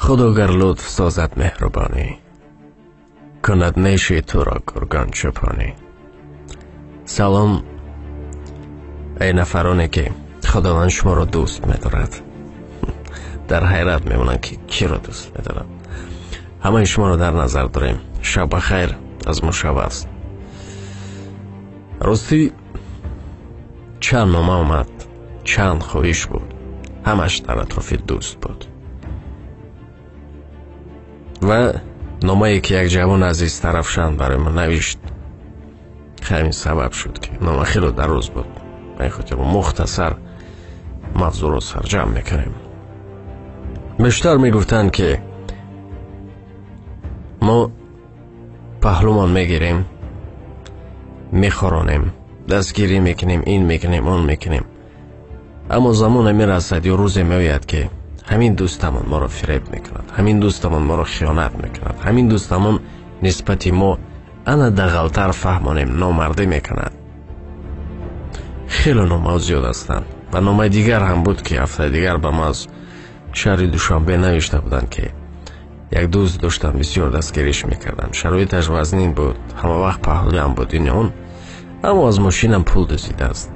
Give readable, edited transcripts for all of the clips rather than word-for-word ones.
Худо гар лутф созад меҳрубонӣ, кунад неши туро гургон чӯпонӣ. Салом эй нафароне ки Худованд шуморо дӯст медорад. Дар ҳайрат мемонанд ки киро дӯст медорад. Ҳамаи шуморо дар назар дорем. Шаб бахайр аз мо шаб аст. Ростӣ чанд нома омад, чанд хоҳиш буд, ҳамаш дар атрофи дӯст буд. Ва номае ки як ҷавон аз Истаравшан барои мо навишт, ҳамин сабаб шуд ки нома хеле дароз буд. Ба ин хотир мухтасар мавзӯъро сарҷамъ мекунем. Бештар мегуфтанд ки мо паҳлумон мегирем, мехоронем, дастгирӣ мекунем, ин мекунем, он мекунем. Аммо замоне мерасад ё рӯзе меояд ки ҳамин дӯстамон моро фиреб мекунад, ҳамин дӯстамон моро хиёнат мекунад, ҳамин дӯстамон нисбати мо ана дағалтар фаҳмонем, номардӣ мекунад. Хеле номаҳо зиёд ҳастанд ва номаи дигар ҳам буд ки ҳафтаи дигар ба мо аз шаҳри Душанбе навишта буданд ки як дӯст доштам, бисёр дастгириш мекардам, шароиташ вазнин буд, ҳама вақт паҳлӯям буд, ин он, аммо аз мошинам пул дуздидааст.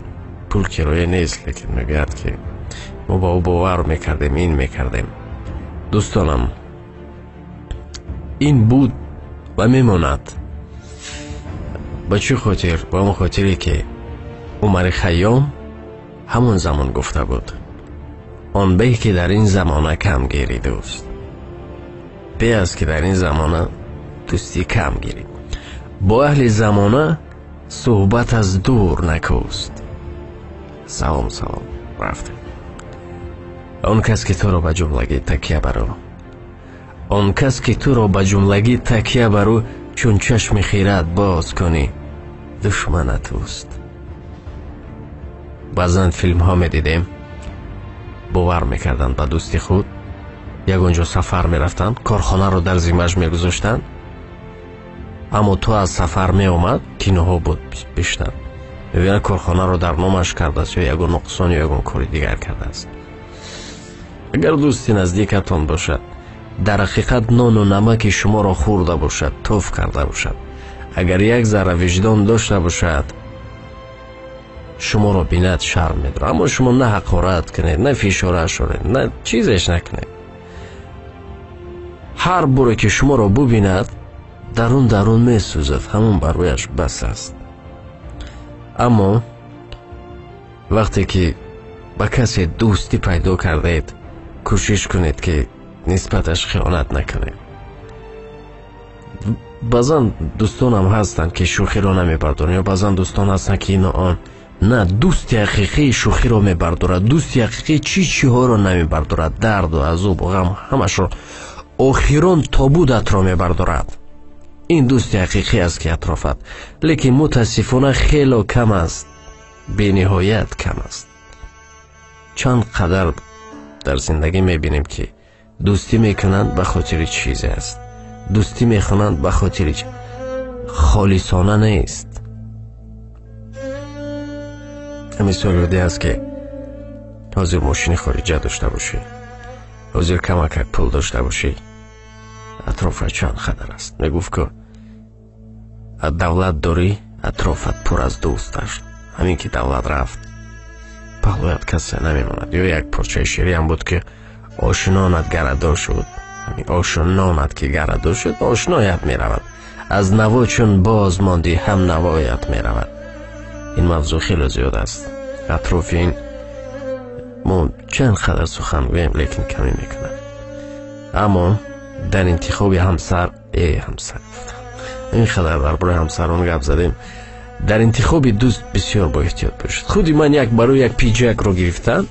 Пул кироя нест, лекин мегӯяд ки мо ба ӯ бовар мекардем, ин мекардем. Дӯстонам, ин буд ва мемонад. Ба чӣ хотир? Ба он хотире ки Умари Хайём ҳамон замон гуфта буд: он беҳ ки дар ин замона кам гирӣ дӯст, бе аст ки дар ин замона дӯстӣ кам гирӣ. Бо аҳли замона суҳбат аз дур накӯст. Салом салом, рафтем. Он кас ки туро ба ҷумлагӣ такя бар ӯ, он кас ки туро ба ҷумлагӣ такя бар ӯ, чун чашми хират боз кунӣ, душманат ӯст. Баъзан филмҳо медидем, бовар мекарданд ба дӯсти худ, ягон ҷо сафар мерафтанд, корхонаро дар зиммааш мегузоштанд, аммо то аз сафар меомад, киноҳо буд бештар, мебинад корхонаро дар номаш кардааст ё ягон нуқсон ё ягон кори дигар кардааст. Агар дӯсти наздикатон бошад, дар ҳақиқат нону намаки шуморо хӯрда бошад, туф карда бошад, агар як зарра виҷдон дошта бошад, шуморо бинад шарм медорад. Аммо шумо на ҳақорат кунед, на фишораш оред, на чизеш накунед. Ҳар боре ки шуморо бубинад, дарун дарун месӯзад, ҳамон барояш бас аст. Аммо вақте ки ба касе дӯстӣ пайдо кардаед, кӯшиш кунед ки нисбаташ хиёнат накунед. Баъзан дӯстонам ҳастанд ки шӯхиро намебардоранд, ё баъзан дӯстон ҳастанд ки ину он. На, дӯсти ҳақиқӣ шӯхиро мебардорад, дӯсти ҳақиқӣ чӣ чиҳоро намебардорад, дарду азобу ғам ҳамашро, охирон тобудатро мебардорад. Ин дӯсти ҳақиқӣ аст ки атрофат, лекин мутаассифона хело кам аст, бениҳоят кам аст. Чанд қадар дар зиндагӣ мебинем ки дӯстӣ мекунанд ба хотири чизе аст, дӯстӣ мехонанд ба хотири холисона нест. Ҳамин суол ёде аст ки ҳозир мошини хориҷа дошта бошӣ, ҳозир камакак пул дошта бошӣ, атрофат чанд қадар аст. Мегуфт ки давлат дорӣ, атрофат пур аз дӯст аст. Ҳамин ки давлат рафт, паҳлӯят касе намемонад. Ё як порчаи шеъриам буд ки ошнонат гарадо шуд, ҳамин ошнонат ки гарадо шуд, ошноят меравад, аз наво чун боз мондӣ ҳам навоят меравад. Ин мавзӯъ хеле зиёд аст. Атрофи ин мо чанд қадар сухан гӯем, лекин камӣ мекунад. Аммо дар интихоби ҳамсар, ҳамсар, ин қадар дар бораи ҳамсарон гап задем, дар интихоби дӯст бисёр бо эҳтиёт бошед. Худи ман як барои як пиҷакро гирифтан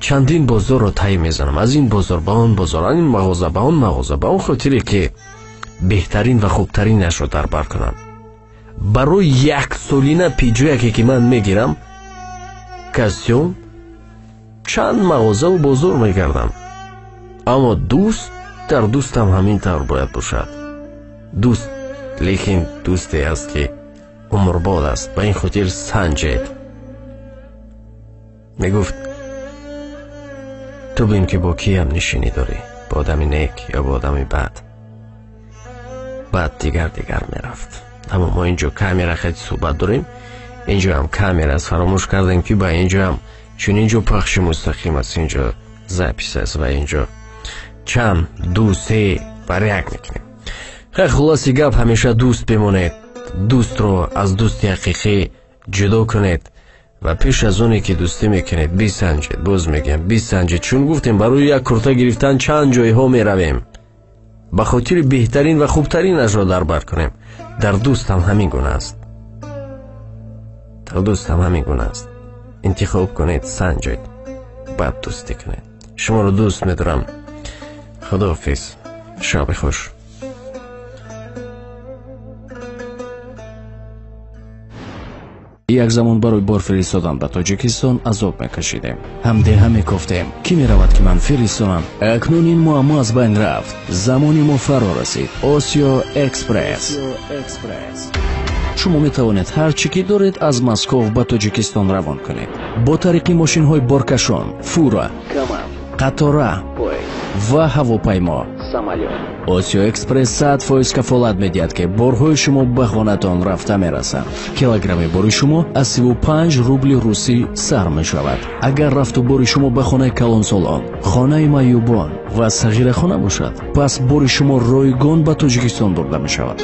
чандин бозорро тай мезанам, аз ин бозор ба он бозор, аз ин мағоза ба он мағоза, ба он хотире ки беҳтарин ва хубтаринашро дар бар кунам. Барои як солина пиҷаке ки ман мегирам, костюм, чанд мағозаву бозор мегардам. Аммо дӯст, дар дӯстам ҳамин тавр бояд бошад. Дӯст, лекин дӯсте аст ки умрбод аст. Ба ин хотир санҷед. Мегуфт Ту бин ки бо кӣ ҳамнишинӣ дорӣ, бо одами нек ё бо одами бад. Баъд дигар мерафт. Аммо мо инҷо камера хеле суҳбат дорем, инҷо ҳам камера аст. Фаромӯш кардем ки ба инҷо ҳам, чун инҷо пахши мустақим аст, инҷо запись аст ва инҷо чанд ду се бар як мекунем. Хеле хулоси гап, ҳамеша дӯст бимонед, дӯстро аз дӯсти ҳақиқӣ ҷудо кунед ва пеш аз оне ки дӯстӣ мекунед бисанҷед. Боз мегӯям бисанҷед, чун гуфтем барои як курта гирифтан чанд ҷойҳо меравем, ба хотири беҳтарин ва хубтаринашро дар бар кунем. Дар дӯст ҳам ҳамин гуна аст, дар дӯст ҳам ҳамин гуна аст. Интихоб кунед, санҷед, баъд дӯстӣ кунед. Шуморо дӯст медорам. Худоҳофиз, шаби хуш. Як замон барои бор фиристодан ба Тоҷикистон азоб мекашидем. Ҳамдеҳа мекофтем, кӣ меравад ки ман фиристонам. Акнун ин муаммо аз байн рафт. Замони мо фаро расид. Осиё Экспресс. Шумо метавонед ҳар чӣ ки доред аз Москов ба Тоҷикистон равон кунед. Бо тариқи мошинҳои боркашон, фура, қатора ва ҳавопаймо. Осиё Экспресс 100% кафолат медиҳад, ки борҳои шумо ба хонатон рафта мерасанд. Килограмми бори шумо аз 35 рубли русӣ сар мешавад. Агар рафту бори шумо ба хонаи калонсолон, хонаи маъюбон ва сағирахона бошад, пас бори шумо ройгон ба Тоҷикистон бурда мешавад.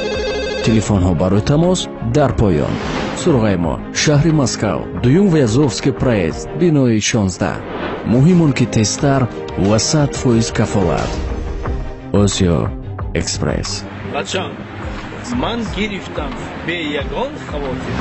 Телефонҳо барои тамос дар поён. Суроғаи мо: шаҳри Москав, дуюм Вязовский проезд, бинои 16. Муҳим он ки тезтар ва 100% кафолат. Осиё Экспресс. Бачам, ман гирифтам бе ягон хавотир.